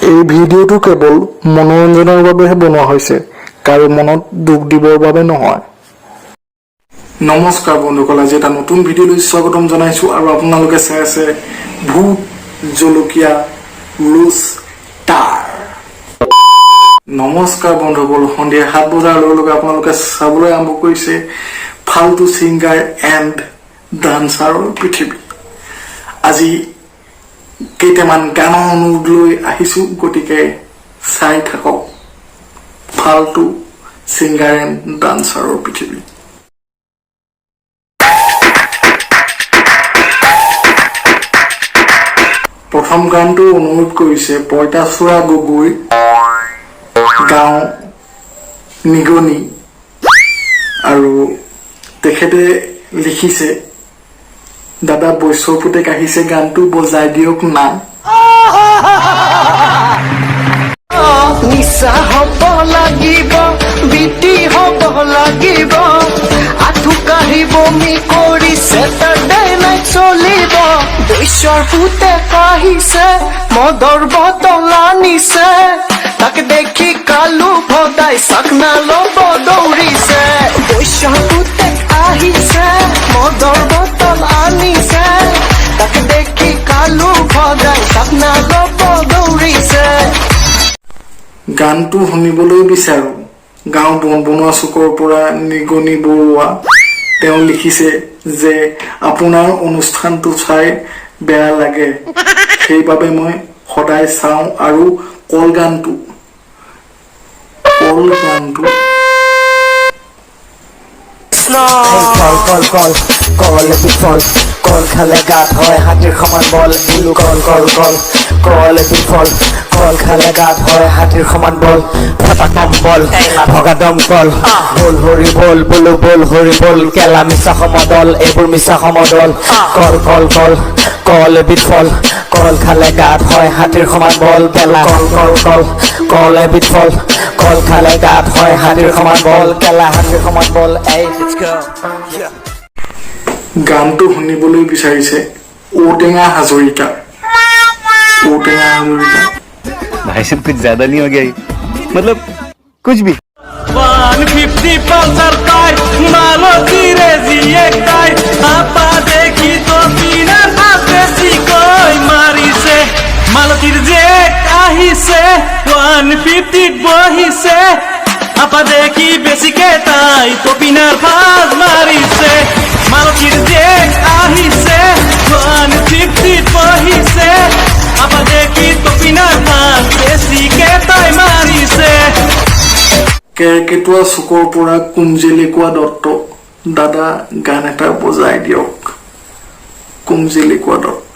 এই ভিডিঅ'টো কেৱল মনোৰঞ্জনৰ বাবেহে বনোৱা হৈছে, কাৰো মনত দুখ দিবৰ বাবে নহয়। নমস্কাৰ বন্ধুসকল, আজি এটা নতুন ভিডিঅ'লৈ স্বাগতম জনাইছো আৰু আপোনালোকে চাই আছে ভূত জলকীয়া ৰোষ্টাৰ। নমস্কাৰ বন্ধুসকল, সন্ধিয়া 7 বজাৰ লগে লগে আপোনালোকে চাবলৈ আৰম্ভ কৰিছে ফাল্টু ছিংগাৰ এণ্ড ডান্সাৰৰ পৃথিৱী। আজি কেইটামান গানৰ অনুৰোধ লৈ আহিছো, গতিকে চাই থাকক ফাল্টু ছিংগাৰ এণ্ড ডান্সাৰৰ পৃথিৱী। প্ৰথম গানটো অনুৰোধ কৰিছে পঁইতাচোৰা গগৈ, গাঁও নিগনি, আৰু তেখেতে লিখিছে, "দাদা, বৈশ্যৰ পুতেক আহিছে, গানটো বজাই দিয়ক না।" নিচা হ'ব লাগিব, বিটি হ'ব লাগিব, আঁঠু কাঢ়ি বমি কৰি চেটাৰডে নাইট চলিব। বৈশ্যৰ পুতেক আহিছে, মদৰ বটল আনিছে, তাক দেখি কালু ভদাই চাকনা ল'ব দৌৰিছে। বৈশ্যৰ পুতেক আহিছে, মদৰ বটল আনিছে, তাক দেখি কালু ভদাই চাকনা ল'ব দৌৰিছে। গানটো শুনিবলৈ বিচাৰো, গাঁও বনবনোৱা চুকৰ পৰা নিগনি বৰুৱা। তেওঁ লিখিছে যে আপোনাৰ অনুষ্ঠানটো চাই বেয়া লাগে, সেইবাবে মই সদায় চাওঁ আৰু কল গানটো। কল, কল, কল, কল এবিধ ফল, কল খালে গাত হয় হাতীৰ সমান বল। বোলো কল, কল, কল, কল এবিধ ফল, কল খালে গাত হয় হাতীৰ সমান বল। ফটা কম্বল, ভগা দমকল, বল হৰি বল, বোলো বল হৰি বল, কেলা মিছা সমদল, এইবোৰ মিছা সমদল। কল, কল, কল, কল এবিধ ফল, কল খালে গাত হয় হাতীৰ সমান বল। কেলা কল, কল, কল, কল এবিধ ফল, কল খালে গাত হয় হাতীৰ সমান বল, কেলা হাতীৰ সমান বল। এই let's go. গানটো শুনিবলৈ বিচাৰিছে ঔটেঙা হাজৰিকা, ঔটেঙা হাজৰিকা। भाई साहब, कुछ ज्यादा नहीं हो गया ये? मतलब कुछ भी। 150 পালচাৰ পাই মালতীৰে জীয়েক তাই, আপা দেখি তো পিনাৰ ভাত বেছিকৈ মাৰিছে। মালতীৰ জীয়েক আহিছে, 150ত বহিছে, আপা দেখি বেছিকে তাই তপিনাৰ ভাজ মাৰিছে। মালতীৰ জীয়েক আহিছে, 150ত বহিছে, আপা দেখি তপিনাৰ ভাজ বেছিকে তাই মাৰিছে। কেৰ্কেটুৱা চুকৰ পৰা কুমজেলেকুৱা দত্ত, "দাদা, গান এটা বজাই দিয়ক।" কুমজেলেকুৱা দত্ত।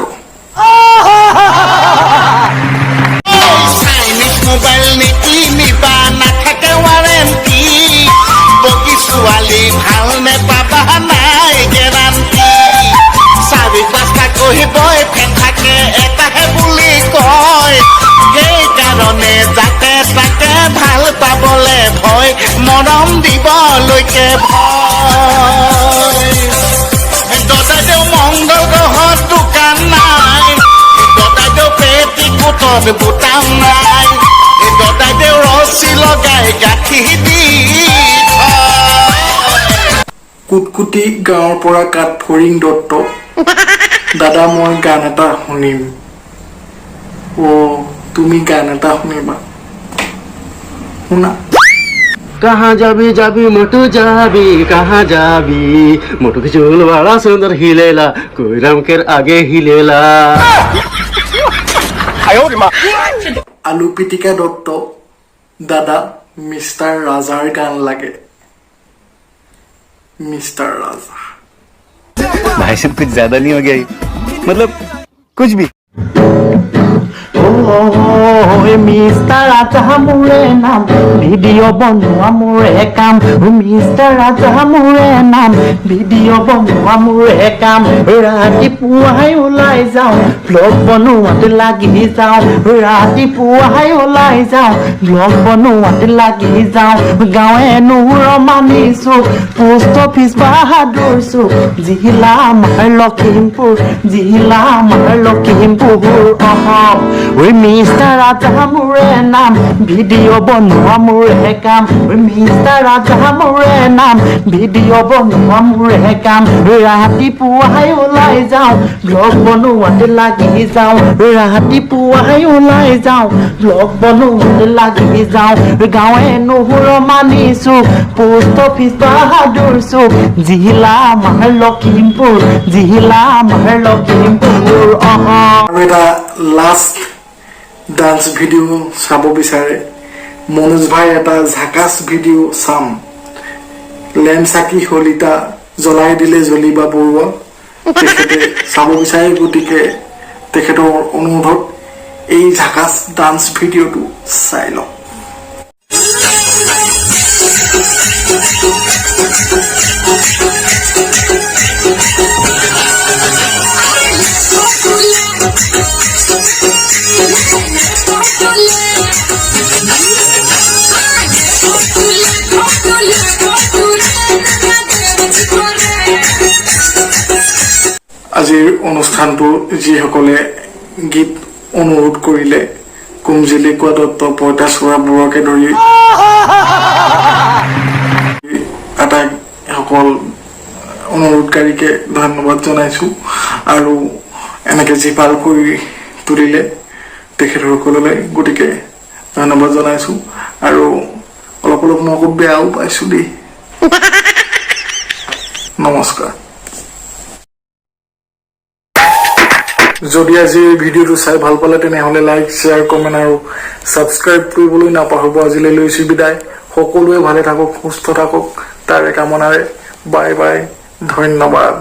চাইনিজ মোবাইল নিকিনিবা, নাথাকে ৱাৰেণ্টি। বগী ছোৱালী ভাল নেপাবা, নাই গেৰাণ্টি। চাৰি পাঁচটাকৈ বয়ফ্ৰেণ্ড থাকে, এটাহে বুলি কয়, সেইকাৰণে যাতে তাকে ভাল পাবলে ভয়, মৰম দিবলৈকে ভয়। দদাইদেউ, মংগল গ্ৰহত দোকান নাই। দদাইদেউ, পেটিকোটত বুটাম নাই। দদাইদেউ, ৰছী লগাই গাঁঠি দি থয়। কুটকুটি গাঁৱৰ পৰা কাঠফৰিং দত্ত, "দাদা, মই গান এটা শুনিম।" অ' তুমি গান এটা শুনিবা, শুনা। कहाँ जाबी जाबी मोटू जाबी, कहाँ जाबी? मोटू के चूल बड़ा सुंदर हिलेला, कोई राम के आगे हिलेला। আলু পিটিকা দত্ত, "দাদা, মিষ্টাৰ ৰাজাৰ গান লাগে।" মিষ্টাৰ ৰাজা। भाई साहब, कुछ ज्यादा नहीं हो गया ये? मतलब कुछ भी। মিষ্টাৰ ৰাজা মোৰে নাম, ভিডিঅ' বনোৱা মোৰে কাম। মিষ্টাৰ ৰাজা মোৰে নাম, ভিডিঅ' বনোৱা মোৰে কাম। ৰাতিপুৱাই ওলাই যাওঁ, ব্লগ বনোৱাত লাগি যাওঁ। ৰাতিপুৱাই ওলাই যাওঁ, ব্লগ বনোৱাত লাগি যাওঁ। গাঁৱে নূৰ মানিছো, পোষ্ট অফিচ বাহাদুৰ চুক, জিলা আমাৰ লখিমপুৰ, জিলা আমাৰ লখিমপুৰ। অসম ঐ মিষ্টাৰ ৰাজা মোৰে নাম, ভিডিঅ' বনোৱা মোৰে কাম। ঐ মিষ্টাৰ ৰাজা মোৰে নাম, ভিডিঅ' বনোৱা মোৰে কাম। ৰাতিপুৱাই ওলাই যাওঁ, ব্লগ বনোৱাত লাগি যাওঁ। ৰাতিপুৱাই ওলাই যাওঁ, ব্লগ বনোৱাত লাগি যাওঁ। গাঁৱে নহৰ মানিছো, পোষ্ট অফিচ বাহাদুৰ চুক, জিলা আমাৰ লখিমপুৰ, জিলা আমাৰ লখিমপুৰ। অহ। আৰু এটা লাষ্ট ডান্স ভিডিঅ' চাব বিচাৰে, মনোজ ভাই এটা ঝাকাছ ভিডিঅ' চাম, লেম চাকি শলিতা জ্বলাই দিলে জ্বলিবা বৰুৱা, তেখেতে চাব বিচাৰে। গতিকে তেখেতৰ অনুৰোধত এই ঝাকাছ ডান্স ভিডিঅ'টো চাই লওক। আজিৰ অনুষ্ঠানটো যিসকলে গীত অনুৰোধ কৰিলে, কুমজিলিকুৱা দত্ত, পঁইতাচোৰা বৰুৱাকে ধৰি আটাইসকল অনুৰোধকাৰীকে ধন্যবাদ জনাইছো আৰু এনেকে জীপাল কৰি তুলিলে তেখেতসকললৈ, গতিকে ধন্যবাদ জনাইছো। আৰু অলপ অলপ মই আকৌ বেয়াও পাইছো দেই। নমস্কাৰ। যদি আজি এই ভিডিঅ'টো চাই ভাল পালে, তেনেহ'লে লাইক, শ্বেয়াৰ, কমেণ্ট আৰু ছাবস্ক্ৰাইব কৰিবলৈ নাপাহৰিব। আজিলৈ লৈছো বিদায়। সকলোৱে ভালে থাকক, সুস্থ থাকক, তাৰে কামনাৰে বাই বাই, ধন্যবাদ।